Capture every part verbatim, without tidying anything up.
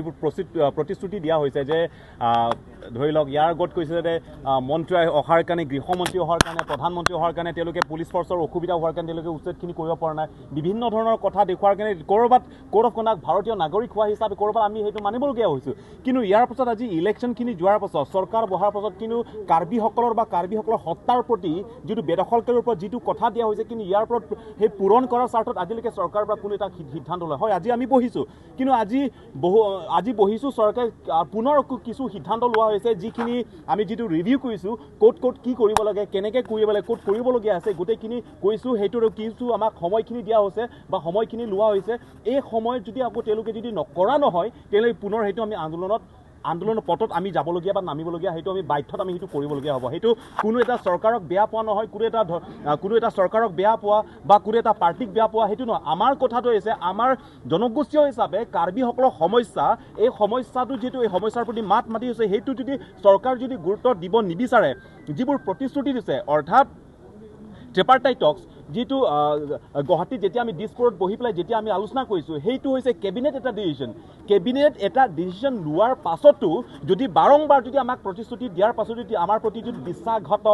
যিবোৰ প্ৰচি-, আহ, প্ৰতিশ্ৰুতি দিয়া হৈছে যে, আহ, ধৰি লওক, ইয়াৰ আগত কৈছে যে, আহ, মন্ত্ৰী অহাৰ কাৰণে, গৃহমন্ত্ৰী অহাৰ কাৰণে, প্ৰধানমন্ত্ৰী অহাৰ কাৰণে তেওঁলোকে পুলিচ ফৰ্চৰ অসুবিধা হোৱাৰ কাৰণে তেওঁলোকে উচ্ছেদখিনি কৰিব পৰা নাই। বিভিন্ন ধৰণৰ কথা দেখুৱাৰ কাৰণে ক'ৰবাত কোড অফ কণ্ডাক্ট ভাৰতীয় নাগৰিক হোৱা হিচাপে ক'ৰবাত আমি সেইটো মানিবলগীয়া হৈছোঁ। কিন্তু ইয়াৰ পাছত আজি ইলেকশ্যনখিনি যোৱাৰ পাছত, চৰকাৰ বহাৰ পাছত কিন্তু কাৰ্বিসকলৰ বা কাৰ্বিসকলৰ সত্তাৰ প্ৰতি যিটো বেদখলকাৰীৰ ওপৰত যিটো কথা দিয়া হৈছে, কিন্তু ইয়াৰ ওপৰত সেই পূৰণ কৰাৰ স্বাৰ্থত আজিলৈকে চৰকাৰৰ পৰা কোনো এটা সি-, সিদ্ধান্ত লয়। হয়, আজি আমি বহিছোঁ, কিন্তু আজি বহু, আজি বহিছোঁ, চৰকাৰে, আহ, পুনৰ কু-, কিছু সিদ্ধান্ত লোৱা হৈছে, যিখিনি আমি যিটো ৰিভিউ কৰিছোঁ, ক'ত ক'ত কি কৰিব লাগে, কেনেকে কৰিব লাগে, ক'ত কৰিবলগীয়া আছে, গোটেইখিনি কৈছোঁ। সেইটো আৰু কিছু আমাক সময়খিনি দিয়া হৈছে বা সময়খিনি লোৱা হৈছে। এই সময়ত যদি আকৌ তেওঁলোকে যদি নকৰা নহয়, তেনেহ'লে পুনৰ সেইটো আমি আন্দোলনত, আন্দোলনৰ পথত আমি যাবলগীয়া বা নামিবলগীয়া, সেইটো আমি বাধ্যত আমি সেইটো কৰিবলগীয়া হ'ব। সেইটো কোনো এটা চৰকাৰক বেয়া পোৱা নহয়, কোনো এটা ধ-, আহ, কোনো এটা চৰকাৰক বেয়া পোৱা বা কোনো এটা পাৰ্টিক বেয়া পোৱা, সেইটো নহয়। আমাৰ কথাটো হৈছে, আমাৰ জনগোষ্ঠীয় হিচাপে কাৰ্বিসকলৰ সমস্যা, এই সমস্যাটো যিটো, এই সমস্যাৰ প্ৰতি মাত মাতি হৈছে, সেইটো যদি চৰকাৰ যদি গুৰুত্ব দিব নিবিচাৰে, যিবোৰ প্ৰতিশ্ৰুতি দিছে, অৰ্থাৎ ট্ৰিপাৰ্টাইট টক্স, যিটো, আহ, গুৱাহাটীত যেতিয়া আমি দিছপুৰত বহি পেলাই যেতিয়া আমি আলোচনা কৰিছোঁ, সেইটো হৈছে কেবিনেট এটা ডিচিশ্যন। কেবিনেট এটা ডিচিশ্যন লোৱাৰ পাছতো যদি বাৰম্বাৰ যদি আমাক প্ৰতিশ্ৰুতি দিয়াৰ পাছতো যদি আমাৰ প্ৰতি যদি বিশ্বাসঘাত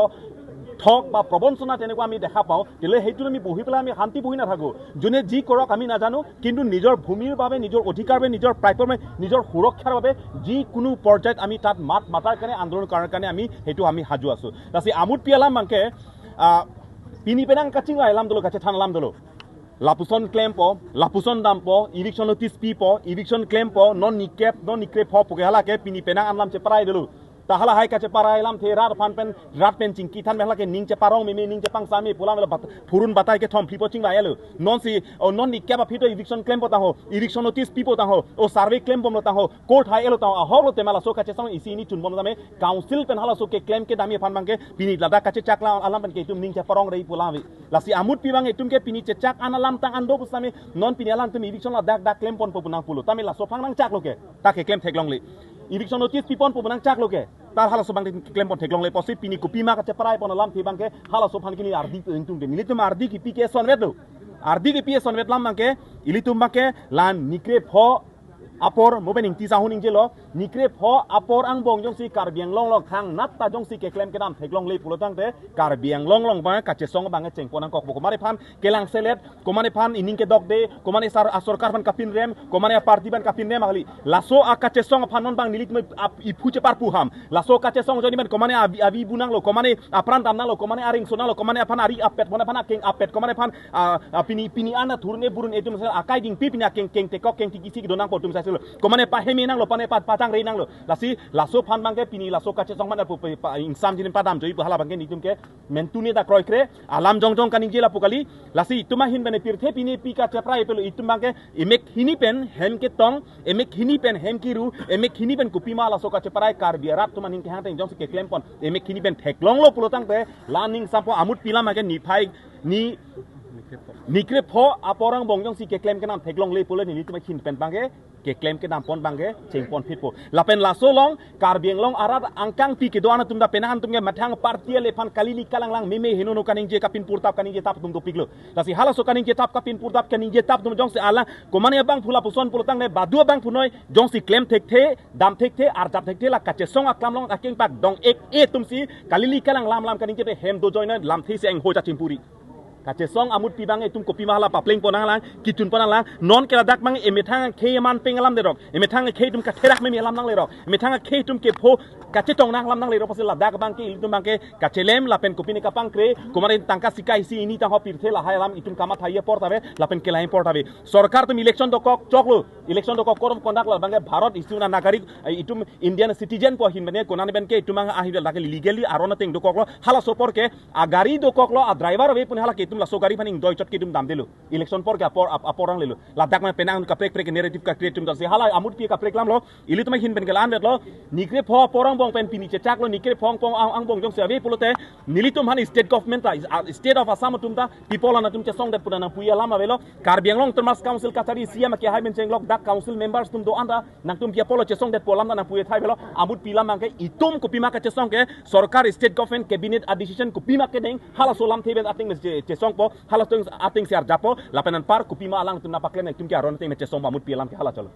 ঠগ বা প্ৰবঞ্চনা তেনেকুৱা আমি দেখা পাওঁ, তেতিয়াহ'লে সেইটো আমি বহি পেলাই আমি শান্তি বহি নাথাকোঁ। যোনে যি কৰক আমি নাজানো, কিন্তু নিজৰ ভূমিৰ বাবে, নিজৰ অধিকাৰ বাবে, নিজৰ প্ৰাপ্যৰ বাবে, নিজৰ সুৰক্ষাৰ বাবে যিকোনো পৰ্যায়ত আমি তাত মাত মাতাৰ কাৰণে, আন্দোলন কৰাৰ কাৰণে আমি সেইটো আমি সাজু আছোঁ। Lasi amut pi alam abangke, ah, pini penang kachingvai alam dolo, kachethan alam dolo. Lapuson klempo, lapuson dampo, eviction notice pipo, eviction klempo, non nikep, non nikre pho puke hala ke pini penang alam cheparai dolo. Ta hala hai kacheparai alamthe rat aphan pen, rat pen chingki than pen hala ke ning cheparong meme, ning chepangsam me pu alam lo bat-, phurun batai kethom phlipo chingvai lo. Non si, o non nikep aphi to eviction klempo tangho, eviction notice pipo tangho, o survey klembomlo tangho, court hai-elo tangho, ahoklo tema laso kachesong isi ini chunbom tame, council pen halaso keklem kedam aphan abangke, pini ladak kachechak la alam pen ke itum ning cheparong rei pu alam ave. Lasi amut pi abang itum ke pini chechak an alam tang an do pusitame non pini alangtum eviction ladak dak klemponpo pu nangpulo. Tame laso aphan nangchaklo ke. Ta keklem theklongle. Eviction notice piponpo pu nangchaklo ke. Ta halaso abang keklempon theklongle pusi pini kopima kacheparai pon alamthe abangke halaso aphan ke neli ardi itum ke. Nelitum ardi kipi ke sonvetlo. Ardi kipi sonvet alam abangke ilitum abangke la nikre pho apor mo pen ingti sahun ingjelo, nikre pho apor angbong jongsi Karbi Anglong along thangnat ta jongsi keklem kedam theklongle pulo tangte Karbi Anglong along abang kachesong abang chengpon nangkokpo. Komat aphan kelangselet, komat aphan ining kedokde, komat asar-, asorkar aphan kapinrem, komat aparty aphan kapinrem ahli. Laso akachesong aphan non abang nelitum ap-, iphu cheparpu ham. Laso kachesong ajoine pen komat avi, avi bu nanglo, komat apran dam nanglo, komat aringso nanglo, komat aphan ari apet, komat aphan akeng apet, komat aphan, ah, ah, pini, pini ana thurne burun itum sa akai dingpi pini akeng keng tekok keng tiki sik do nangpo itum sa silo. Komat paheme nanglo, komat pa-, patang rei nanglo. Lasi laso aphan abangke pini laso kachesong aphan apu pe-, pa-, ingsam jinin padam joi pu hala abangke nelitum ke mentune dak kroikre alam jongjong kaningje lapu kali. Lasi itum ahin pen pirthe pini pi kacheparai pelo itum abangke emek hini pen hem ketong, emek hini pen hem kiru, emek hini pen kopima laso kacheparai Karbi arat atum aning kehang teng jongsi keklempon emek hini pen theklonglo pulo tangte la ning sampo amut pi alam abangke niphai ni nikre pho apor angbong jongsi keklem kedam theklongle pulo nelitum ahin pen abangke keklem kedampon abangke chengpon phitpo. Lapen laso along Karbi Anglong arat angkangpi kedo-an atum ta penang atum ke methang party ale aphan kalili kalanglang meme henono kaningje kapin purtap kaningje tap atum dopiklo. Lasi halaso kaningje tap kapin purtap kaningje tap atum jongsi alang komat abangphu lapuson pulo tangte badu abangphu noi jongsi klem thekthe, dam thekthe, arjap thekthe la kachesong aklam along akeng pak dong ek e atumsi kalili kalang lam lam kaningje pe hem do join lamthe si engho chachim puri. Kachesong amut pi abang itum kopima hala paplengpon nanglang, kichunpon nanglang, non ke ladak abang emethang khei man peng alam derok, emethang khei itum katherak meme alam nanglerok, emethang khei itum kepho kachetong nang alam nanglerok, pusi ladak abangke ilitum abangke kachelem lapen kopine kapangkre, komat tangka sikai si ini tangho pirthe lahai alam itum kamatha apor ta ave, lapen kelai apor ta ave. Sorkar atum election dokok choklo, election dokok code of conduct la abangke Bharat isi una nagarik, eh, itum Indian citizen pu ahin pen ke, konat pen ke itum abang ahin dak illegally aron ateng dokoklo, halaso apor ke, agari dokoklo, adriver ave pu ne hala ke itum laso gari aphan ingdoi chot ke itum damdelo. Election apor ke apor, ap-, apor nanglelo. Ladak ma penang kaprek prek narrative ka-create atum ta si hala amut pi kaprek alamlo, ilitum ahin pen ke la-an vetlo, nikre pho apor angbong pen pini chechaklo, nikre pho apor ang-, angbong jongsi ave pulote, nelitum aphan state government ta, is-, ah, state of Assam atum ta, people an atum chesongdet pu nangpuji alam avelo, Karbi Anglong Autonomous Council kachari C M ke hai pen chenglok dak council members atum do-an ta, nangtum pi apotlo chesongdetpo alam ta nangpuji thai avelo, amut pi alam abangke itum kopima kachesong ke, sorkar state government cabinet a decision kopima kedeng, halaso alamthe pen ateng mes che-, chesongpo, halaso ateng si arjappo, lapen anpar kopima alangtum nangpaklem itum ke aron ateng mes chesongpo amut pi alam ke hala cholo.